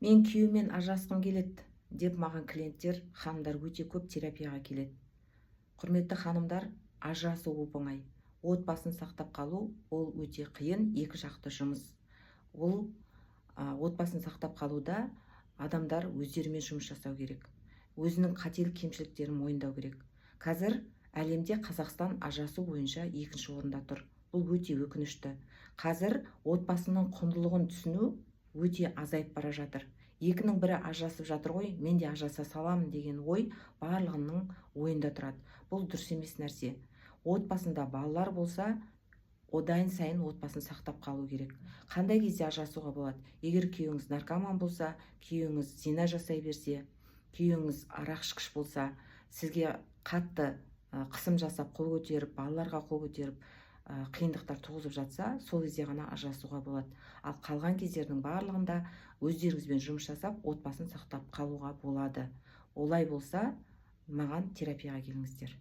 Мен күйеуіммен ажырасқым келеді деп маған клиенттер, ханымдар өте көп терапияға келеді. Құрметті ханымдар, ажырасу оп оңай, отбасын сақтап қалу ол өте қиын, екі жақты жұмыс ол. Отбасын сақтап қалуда адамдар өздерімен жұмыс жасау керек, өзінің қателік, кемшіліктерін мойындау керек. Қазір әлемде Қазақстан ажырасу бойынша екінші орында тұр. Бұл өте өкінішті. Қазір отбасының құндылығын түсіну өте азайып бара жатыр. Екінің бірі ажырасып жатыр ғой, мен де ажыраса саламын деген ой барлығының ойында тұрады. Бұл дұрыс емес нәрсе. Отбасында балалар болса, одан сайын отбасын сақтап қалу керек. Қандай кезде ажырасуға болады? Егер күйеуіңіз наркоман болса, күйеуіңіз зина жасай берсе, күйеуіңіз арақ ішкіш болса, сізге қатты қысым жасап, қол көтеріп, балаларға қол көтеріп, қиындықтар туғызып жатса, сол кезде ғана ажырасуға болады. Ал қалған кездердің барлығында өздеріңізбен жұмыс жасап, отбасын сақтап қалуға болады. Олай болса, маған терапияға келіңіздер.